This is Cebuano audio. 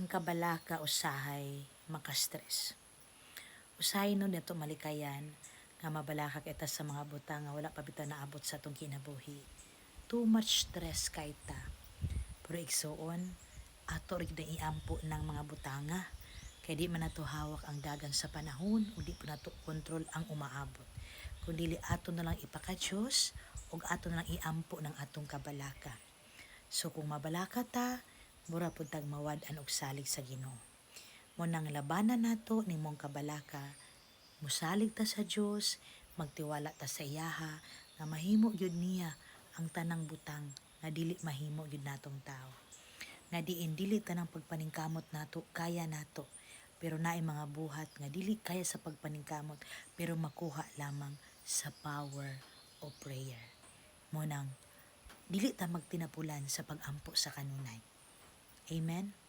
Ang kabalaka usahay maka-stress. Usahay no nato malikayan nga mabalaka kita sa mga butang nga wala pa bitaw naabot sa atong kinabuhi. Too much stress kay ta. Pero igsuon, ato ra gyud na iampo ng mga butanga. Kay di man nato hawak ang dagan sa panahon ug di po nato kontrol ang umaabot. Kung dili, ato na lang ipaka-Diyos ug ato na lang iampo ng atong kabalaka. So kung mabalaka ta, mura pud tag mawad-an og salig sa Ginoo. Mao nang labanan nato nimong kabalaka, musalig ta sa Dios, magtiwala ta sa iyaha nga mahimo gyud niya ang tanang butang nga dili mahimo gyud natong tao. Nga diin dili tanang pagpaningkamot nato kaya nato, pero naay mga buhat nga dili kaya sa pagpaningkamot pero makuha lamang sa power of prayer. Mao nang dili ta magtinapulan sa pagampo sa kanunay. Amen.